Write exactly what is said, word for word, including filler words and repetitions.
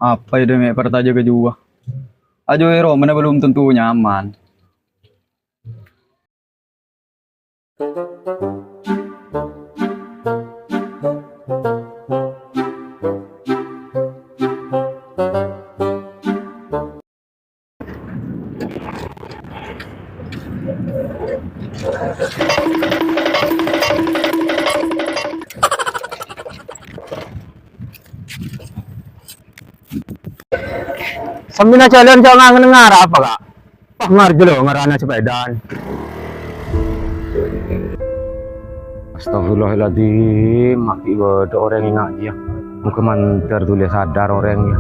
Apa ya, demi pertaja ke jua? Ajo ero, mana belum tentu nyaman. Sampèyan jhâlân jhâ' ngangen ngara apa, Ka'? Wah, ngarja lo ngarana sepèdaan. Astagfirullahaladzim, ma' ghi' bâdâ orèng enga' jiyâ. Moghâ mandhâr dhuli sadar orèng, yâ.